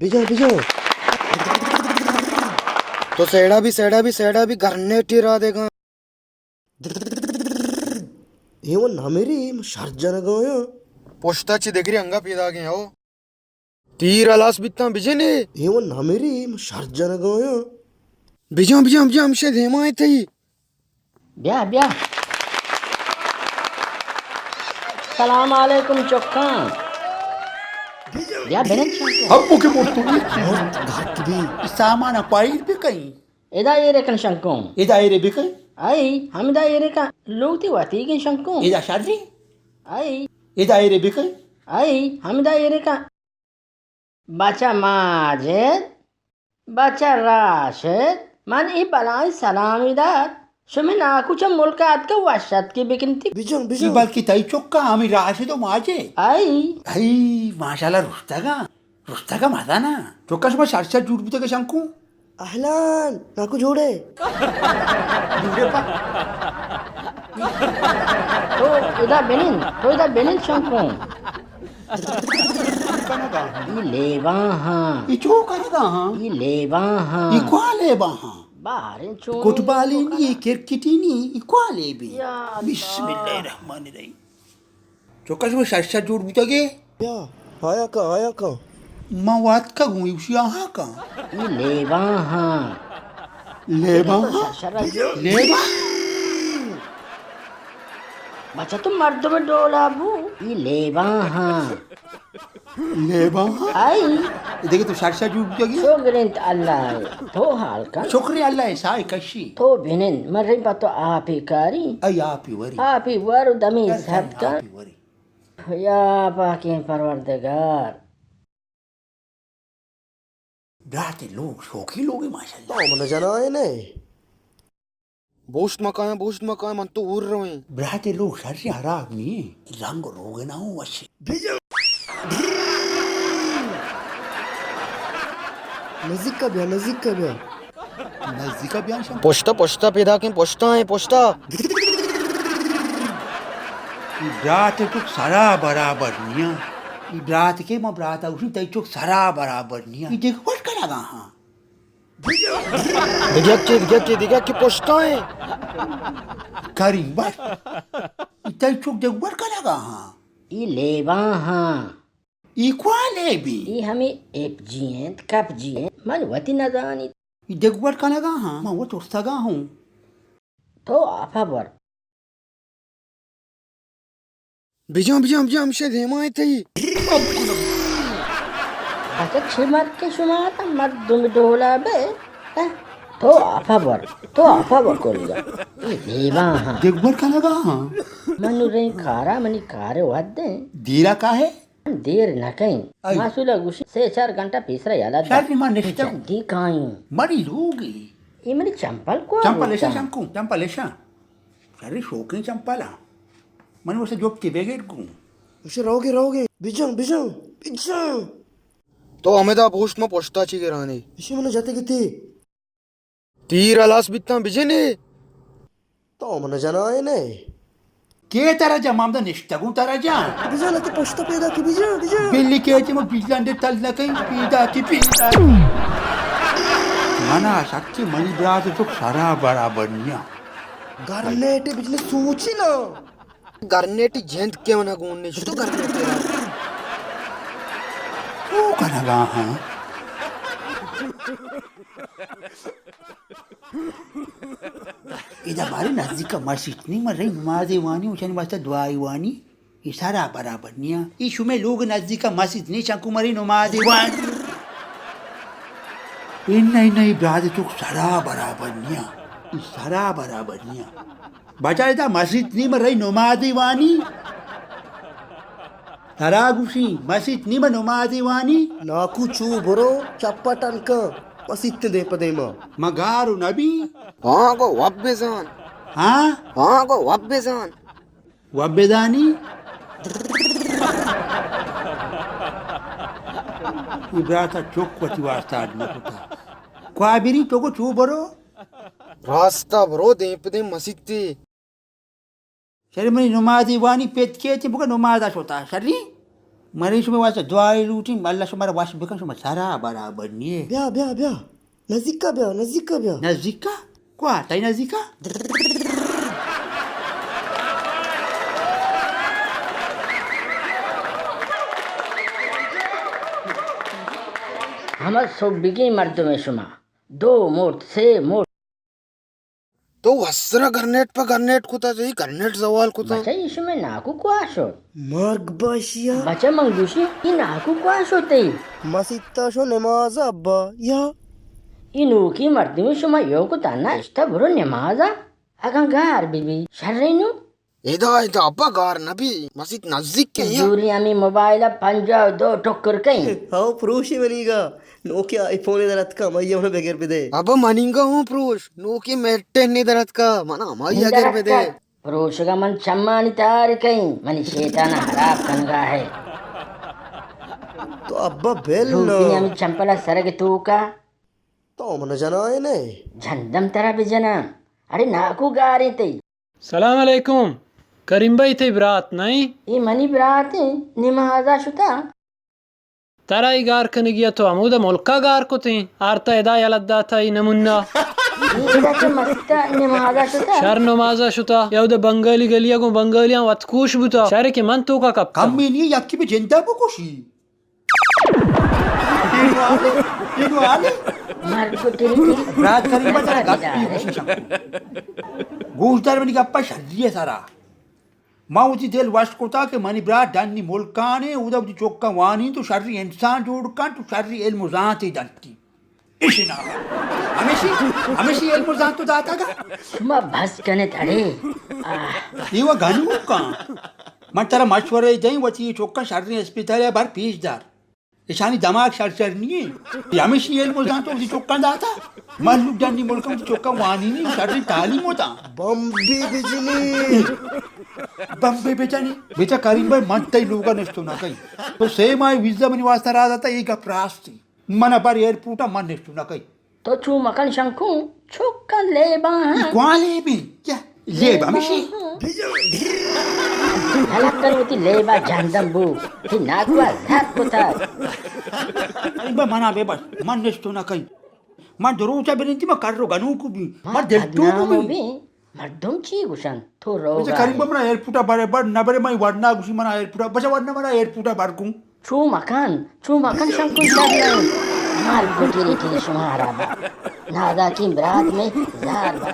بجا، بجا۔ تو سیڑا بی، سیڑا بی، سیڑا بی، گرنیٹی را دے گا۔ اے و نمیری، من شر جنگا آیاں۔ پشتا چی دگری انگا پیدا گئے ہو۔ تیر ہلاس بیتاں بجنے۔ اے و نمیری، من شر جنگا آیاں۔ بجاں، بجاں، بجاں، ہمشے دیما ایں تئی۔ بیا، بیا۔ سلام علیکم چکاں۔ بیا بنند شنکو۔ ہبو کہ مرتو یہ چیز۔ مرت گھٹ بی۔ سامان پائر بکئیں۔ ادا ایرے کن شنکو۔ ادا ایرے بکئیں۔ ائی، ہمدا ایرے کن۔ لوتی وتیگیں شنکو۔ ادا شری۔ ائی۔ ادا ایرے بکئیں۔ ائی، ہمدا ایرے کن۔ بچہ ماجد، بچہ راشد، من اے بلائیں سلامی دات۔ شمے ناکو چہ ملک ء اتکہ وش اتکے بکنتی۔ بجن، بجن۔ بلکہ تئی چکا ہمے راشد و ماجد۔ ائی۔ ائی، ماشاءاللہ رشتگاں۔ رشتگاں مزناں۔ چکا شما شر شر جوڑ بوتگ شنکو؟ اہلان، ناکو جوڑے؟ جوڑے پا۔ تو ادا بنند، تو ادا بنند شنکو۔ کنگا ہاں۔ ای لیباں ہاں۔ ای چو کنگا ہاں۔ ای لیباں ہاں۔ ای کوا لیباں ہاں؟ باریں چون فٹبالی نی، کرکٹی نی، ای کوا لیبی؟ یا اللہ۔ بسم اللہ الرحمن الرحیم۔ چکا شما شش شش جوڑ بوتگے؟ یا، آیا کا، آیا کا۔ من واتکگوں، ایشی آہاں کا۔ ای لیباں ہاں۔ لیباں ہاں؟ شش شش جوڑ۔ لیباں؟ بچہ تو مردم ڈولا بو، ای لیباں ہاں۔ لیباں ہاں؟ آئی۔ دگہ تو شر شر جوڑ بوتگی؟ شکر انت اللہ ء۔ تو حال کن۔ شکر اللہ ء، ساہ کشی۔ تو بنند، من ریم پہ تو آپی کاری۔ ای آپی وری۔ آپی ور و دمی کر، سر کر، کن۔ آپی وری۔ یا پاکیں پروردگار۔ برات لوگ شوقی لوگے ماشاءاللہ۔ تو من جنائے نے۔ بوشت مکاں، بوشت مکاں، من تو اور رویں۔ برات لوگ شر حراب نی، رنگ روگنا ہوں وشی۔ نزیک بیا، نزیک بیا۔ نزیک بیا شم۔ پشتا، پشتا پیدا کن، پشتا ہیں، پشتا۔ ای برات چک سرا برابر نیاں۔ ای برات کے ما براتا گوشی، تئی چک سرا برابر نیاں۔ ای دیکھ وش کنگا ہاں۔ دگہ یکے، دگہ یکے، دگہ یکے پشتا ہیں۔ کریم بس۔ ای تئی چک دگبر کنگا ہاں۔ ای لیباں ہاں۔ ای کوا لیبی؟ ای ہمے ایپ جی انت، کپ جی انت۔ من وتی نزانی۔ ای دگبر کنگا ہاں۔ من وت ترسگا ہوں۔ تو آپا بر۔ بجاں، بجاں، بجاں، ہمشے دیما ایں تئی۔ بچہ چے مرد کہ شما تا مردم ڈولا بے۔ اہ، تو آپا بر، تو آپا بر کلگا۔ اے دیما ہاں۔ دگبر کنگا ہاں۔ منو ریں کارا، منی کار ود دیں۔ دیرا کا ہے؟ دیر نہ کئیں۔ آئی۔ ماسولا گوشی سے چار گھنٹہ پیسرا یلا دا۔ شر ما نشتگ۔ جلدی کائیں۔ منی لوگی۔ اے منی چمپل کو چمپل ایشاں شنکو، چمپل ایشاں۔ شری شوقیں چمپلاں۔ من واسطہ جوپتی بگیر گوں۔ اسے روگے، روگے۔ بجن، بجن، بجن۔ تو ہمدا بوشت ما پشتا چی گرانے۔ اسے من جاتے گتے۔ تیر ہلاس بیتاں بجنے۔ تو من جنائے نے۔ کے ترا جا؟ مامدا نشتگوں ترا جا۔ بجن کہ پشتا پیدا کی بجن، بجن۔ بلی کے چے ما بجن دے تل نہ کئیں پیدا کی پیدا۔ منا شک کہ منی برات تو سرا برابر نیاں۔ گرنیٹے بجن سوچی نا۔ گرنیٹی جند کے منا گون نے، چطور گرنیٹی را؟ تو کنگا ہاں۔ ادا بارے نزدیک مسیت نی، من رہی نمازے وانی، اوشانی واسطہ دعائے وانی۔ ای سرا برابر نیاں۔ ای شمے لوگ نزدیک مسیت نی، چنکو من رہی نمازے وانی۔ انہ، انہ، ای برات تو سرا برابر نیاں۔ ای سرا برابر نیاں۔ بچا ادا مسیت نی، من رہی نمازے وانی۔ ترا گوشی مسیت نی، من نمازے وانی۔ ناکو چو برو چپا ٹنکا مسیت دے پہ دیما۔ من گارو نبی۔ ہاں گو وب بزان۔ ہاں؟ ہاں گو وب بزان۔ وب بزانی؟ ای براتا چک وتی واسطہ اڈ نہ کتا۔ کوا بری تو گو چو برو؟ راستا برو دیم پہ دیم مسیتے۔ شری منی نمازی وانی پت کے چی بگا نمازا شتا۔ شری؟ منی شمئے واسطہ دعائے لوٹیں، اللہ شمارا وش بکن، شما سرا برابر نیے۔ بیا، بیا، بیا۔ نزیکا بیا، نزیکا بیا۔ نزیکا؟ کوا؟ تئی نزیکا؟ ہما سوبگیں مردمے شما۔ دو مرد، سے مرد۔ تو وسرا گرنیٹ پہ گرنیٹ کتا، جئی گرنیٹ زوال کتا۔ بچہ، ای شمئے ناکو کوا شت؟ مرگ باشیا۔ بچہ، من گوشی، ای ناکو کوا شت ای؟ مسیتا شو نماز ابا، یا۔ ای نوکی مردمی شما یو کتا نا، اشتا برو نمازا، اگاں گار بی بی، شرے نو۔ ادا، ادا ابا گار نبی، مسیت نزیک کئے یا۔ زوری ہمے موبائل ء پنجاہ و دو ٹکر کئیں۔ ہاو پروشی منیگا، نوکیا آئی فون در اتکا، مئی ہمنا بگر بدے۔ ابا منیگا ہوں پروش، نوکی میٹن در اتکا، منا ہمائی اگر بدے۔ پروشگا من چمانی تار کئیں، منی شیطان حراب کنگا ہے۔ تو ابا بل نو۔ روکی ہمے چمپلا سرگ توکا۔ تو من جنائے نے۔ جندم ترا بجناں۔ اڑے ناکو گاریں تئی۔ سلام علیکم۔ کریم بھائی تئی برات نہ ایں؟ اے منی برات ایں، نمازا شتا۔ ترا اے گار کنگی ء تو ہمودا ملکا گار کتیں، آرتا ادا یلت داتا اے نمونہ۔ اے ادا چہ مسیتا نمازا شتا۔ شر نمازا شتا، یا اودا بنگالی گلیا گوں بنگالیاں وت کوش بوتا۔ شر کہ من توکا کپتا۔ کمے نی یکی بہ جندا بکشی۔ اینو آلے، اینو آلے۔ مردم تیری تیری۔ برات کریم بھائی ترا گپ بی گوشی شم۔ گوش دار منی گپا شری ء سرا۔ ما وتی دل وش کتا کہ منی برات ڈنی ملکانے، اودا وتی چکاں وانین تو شری انسان جوڑ کن، تو شری علم و زانتے دنتی۔ ایشی نام۔ ہمیشی، ہمیشی علم و زانت تو داتا گا۔ شما بس کنت اڑے۔ آہ۔ ایوا گنوکاں۔ من ترا مشورہ دیں، وتی چکاں شریں اسپتال ء بر پیش دار۔ ایشانی دماغ شر شر نیے۔ ہمیشی علم و زانت تو وتی چکاں داتا۔ مہلوک ڈنی ملکاں وتی چکاں وانینی، شریں تعلیم ہوتا۔ بمبے بجنی۔ بمبے بجنی۔ بیچا کریم بھائی، من تئی لوگا نشتو نہ کئی۔ تو سے ماہ ویزا منی واسطہ راہ داتا، اے گپ راستی۔ من بر ایئرپورٹ ء من نشتو نہ کئی۔ تو چو مکن شنکو، چکاں لیبا ہاں۔ اے کواں لیبی؟ کیا؟ لیب ہمیشی؟ ہلک کن وتی لیبا جہندم بو۔ تئی ناکوا زہر کتا۔ ارے بھائی منا بے بس، من نشتو نہ کئی۔ من دروچا بننتی، من کر رو گنوکو بی۔ من دل تو بدنام بی۔ بی۔ مردم چی گوشنت؟ تو روگا بچہ کریم ئے۔ بمنا ایئرپورٹ ء بر، بر نہ برے، من ورنا گوشی منا ایئرپورٹ ء، بچہ ورنا منا ایئرپورٹ ء بر کن۔ چو مکن، چو مکن شنکو شر نہ انت۔ مال کو ٹیری ٹیری شمارا با۔ ناداکیں برات میں زار با۔